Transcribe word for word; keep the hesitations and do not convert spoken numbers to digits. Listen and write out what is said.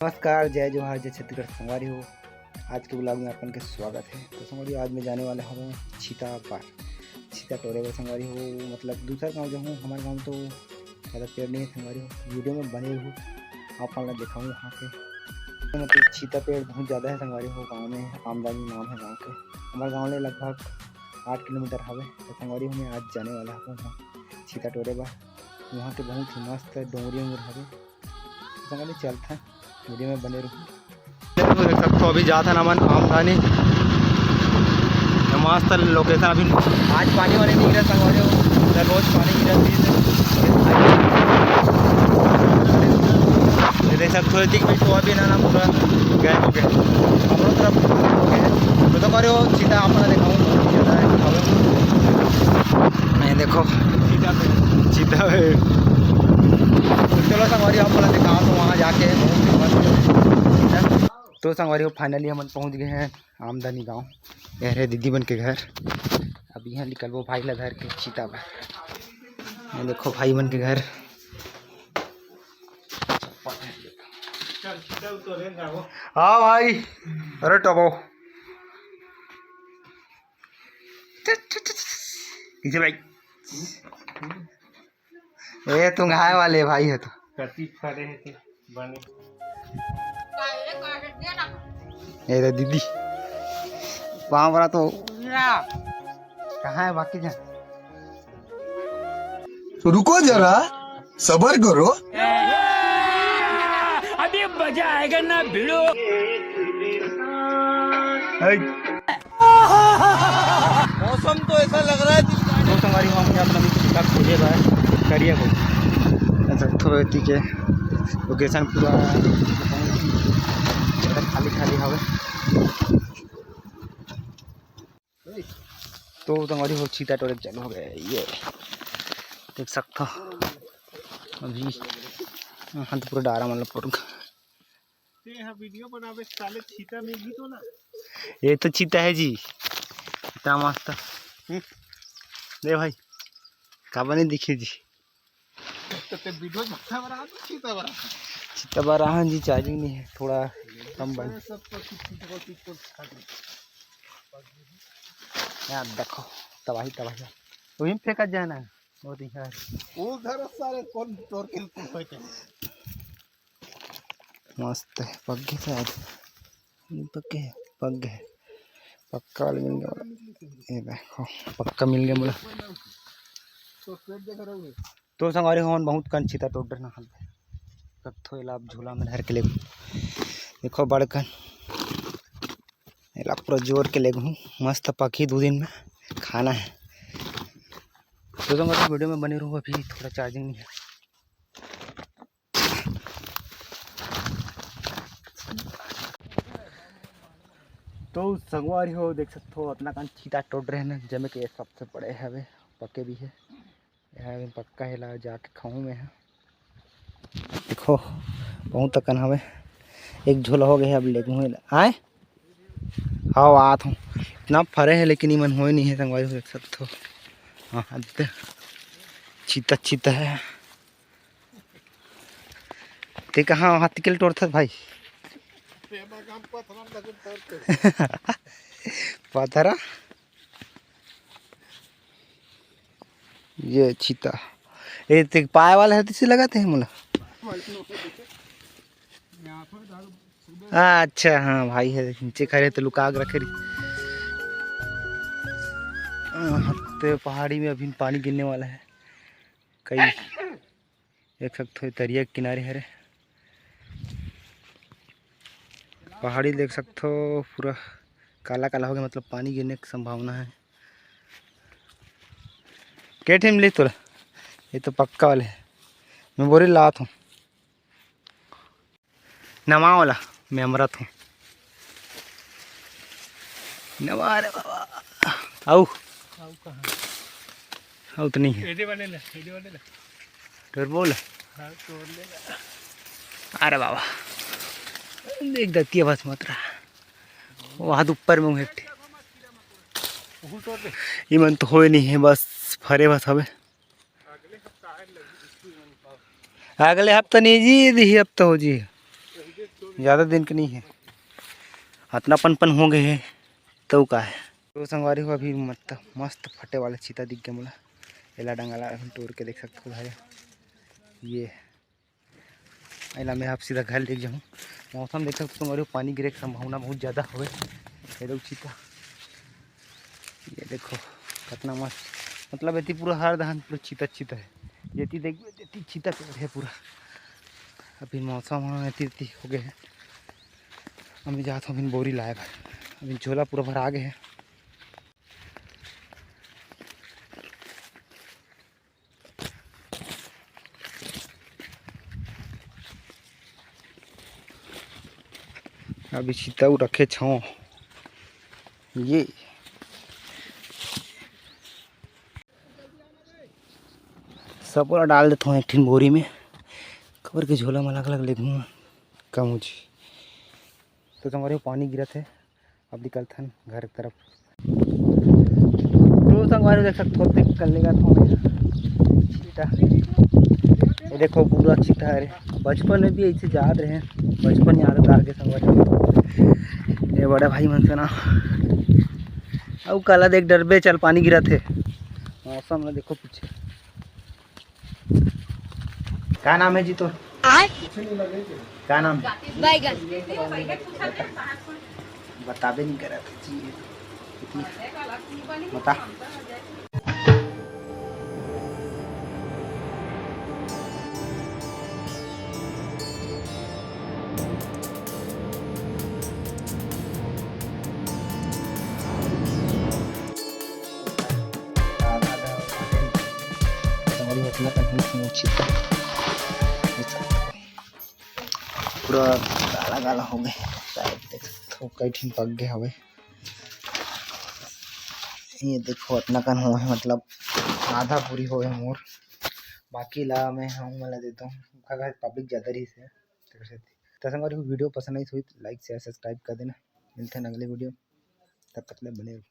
नमस्कार, जय जोहार, जय छत्तीसगढ़ संगवारी हो। आज के vlog में अपन के स्वागत है। तो संगवारी हो, आज मैं जाने वाला हूँ छीता पार, छीता टोरे बर संगवारी हो। मतलब दूसर गाँव जाहूँ, हमारे गाँव तो ज़्यादा पेड़ नहीं है संगवारी हो। Video में बने रहू, आप मन ला दिखाऊँ वहाँ के। तो मतलब छीता पेड़ बहुत ज़्यादा है संगवारी हो गाँव में, आमदनी नाम है गाँव के। हमारे गाँव ले लगभग आठ किलोमीटर हवे। तो संगवारी हो, मैं आज जाने वाला हूँ वहाँ छीता टोरे बर। वहाँ के बहुत ही मस्त डोंगरी उंगरी हवे। संगवारी चलथन, video में बने रहू। देखो, देख सकते हो, अभी जात हन हमन आमदनी। ये मस्त location अभी। आज पानी वानी नहीं गिरा संगवारी हो, रोज पानी गिरा। ये देख सकते हो, एतिक भी तो अभी ना, ना पूरा गए हो गए। हमरो तरफ हो गए। तो, तो करो, सीधा आप ना दिखाऊँ। ये देखो, चीता है। तो चलो संगवारी, आप वाला दिखाओ तो वहाँ जाके बहुत famous है। तो संगवारी हो, finally हमन पहुँच गए हैं आमदनी गाँव। ये हरे दीदी मन के घर। अब यहाँ निकलबो भाई ला धर के चीता बर। ये देखो भाई मन के घर। हाँ भाई, अरे टबो। पीछे भाई। ए, तुम घाय वाले भाई है तो। कति फरे है ते बने। ए रे दीदी, पाँव बड़ा तो। कहाँ है बाकी जन? तो रुको जरा, सबर करो। अभी मजा आएगा ना भिड़ो। मौसम तो ऐसा लग रहा है। तो संगवारी हो, हमने अपना भी चीता खोजे बा, करिया को। अच्छा, थोड़ा एती के location पूरा खाली खाली हवे। तो संगवारी हो, चीता टोरे चालू हो गए। ये देख सकता हो अभी, हाँ, तो पूरा डारा मतलब पूरा। ते यहाँ video बनावे साले, चीता मिलही तो ना। ये तो चीता है जी, इतना मस्त। हम्म। ले भाई, का बने दिखे जी। तो ते video अच्छा बना, तो चीता बना। चीता बना, हाँ जी, charging नहीं है, थोड़ा कम बन। सारे सब तो चीता को, चीता को खा गए। यार देखो, तबाही, तबाही। वहीं फेंका जाना है, वो तो यार। वो घर सारे कौन तोड़ के फेंके? मस्त है, पक गए शायद। नहीं पक गए, पक गए। पक्का वाला मिल गया। ये देखो, पक्का मिल गया बोला। तो संगवारी हो, हमन बहुत कन चीता टोर डरना हल। कत्थो एला अब झोला में धर के ले। देखो बड़कन। एला पूरा जोर के ले घूम। मस्त पकी दो दिन में खाना है। तो संगवारी हो, video में बने रहू, अभी थोड़ा charging नहीं है। तो संगवारी हो, देख सकते हो, अतना कन चीता टोर रहे ना, जेमे के सबसे बड़े हवे, पके भी है। यहाँ भी पक्का है, ला जाके खाऊँ मैं। देखो, बहुत अकन हवे, एक झोला हो गया है, अब ले घूमे ला। आए? आओ, आत हूँ। इतना फरे है, लेकिन इमन होए नहीं है, संगवारी हो, देख सकते हो। हाँ, हाँ, देख। चीता, चीता है। ते कहाँ हाथी के टोरथस भाई? पथरा। ये चीता। ए, ते पाए वाला है, तिसे लगाते हैं मोला। अच्छा, हाँ भाई है, नीचे खड़े तो लुका के रखे रही। हाँ, ते पहाड़ी में अभी पानी गिरने वाला है। कई देख सकते हो, तरिया के किनारे हरे। पहाड़ी देख सकते हो, पूरा काला काला हो गया, मतलब पानी गिरने की संभावना है। के ठेम ले तोला? ये तो पक्का वाले है। मैं बोरी लात हूँ। नवा वाला मैं अमरत हूँ। नवा रे बाबा। आऊ। आऊ कहाँ? आऊ तो नहीं है। एडे वाले ले, एडे वाले ले। डोर बोल। हाँ, तोड़ ले। अरे बाबा। देख दतिया बस मत रहा। वहाँ तो ऊपर में हूँ एक ठे। वो तोड़ दे। ये मन तो होए नहीं है, बस फरे बस हवे। अगले हफ्ता नहीं जी, यही हफ्ता हो जी। ज्यादा दिन के नहीं है, अतना पनपन हो गए है, तो का है। तो संगवारी हो, अभी मत-, मस्त फटे वाला चीता दिख गया मोला। एला डंगाला अभी तोड़ के देख सकत हो भाई, ये एला मैं आप सीधा घर ले जाऊँ। मौसम देख सकत हो संगवारी हो, पानी गिरे के संभावना बहुत ज्यादा हवे। ये देखो चीता, ये देखो कितना मस्त, मतलब एती पूरा हर धान पूरा चीता चीता है, जेती देखबे तेती चीता पेड़ है पूरा। अभी मौसम ह एती एती हो गए है। अभी जात हूँ अभी बोरी लाए बर, अभी झोला पूरा भरा गए है। अभी चितऊ रखे छो ये सबो ला डाल देथों एक ठिन बोरी में, कबर के झोला में अलग-अलग लेगहूँ कम हो जी। तो संगवारी हो पानी गिरत है, अब निकलथन घर तरफ। तो संगवारी हो देख सकत हो, देख कर लेगा तो चीता, ये देखो पूरा चीता है रे। बचपन में भी ऐसे जात रहे, बचपन याद आ गए संगवारी। ये बड़ा भाई मन से ना, अउ काला देख डरबे, चल पानी गिरत है। मौसम ना देखो पीछे। का नाम है जी तोर? आय? का नाम है? बैगन। बताबे नहीं करत जी। बता। पूरा काला काला हो गए शायद, देख सकत हो कई ठिन पक गए हवे। ये देखो अतना कन हो है, मतलब आधा पूरी हो है मोर, बाकी ला मैं हम वाला देता हूँ, पब्लिक ज्यादा रही से। तो संगवारी हो, वीडियो पसंद आई तो लाइक शेयर सब्सक्राइब कर देना। मिलते हैं अगले वीडियो, तब तक ले बने रहो।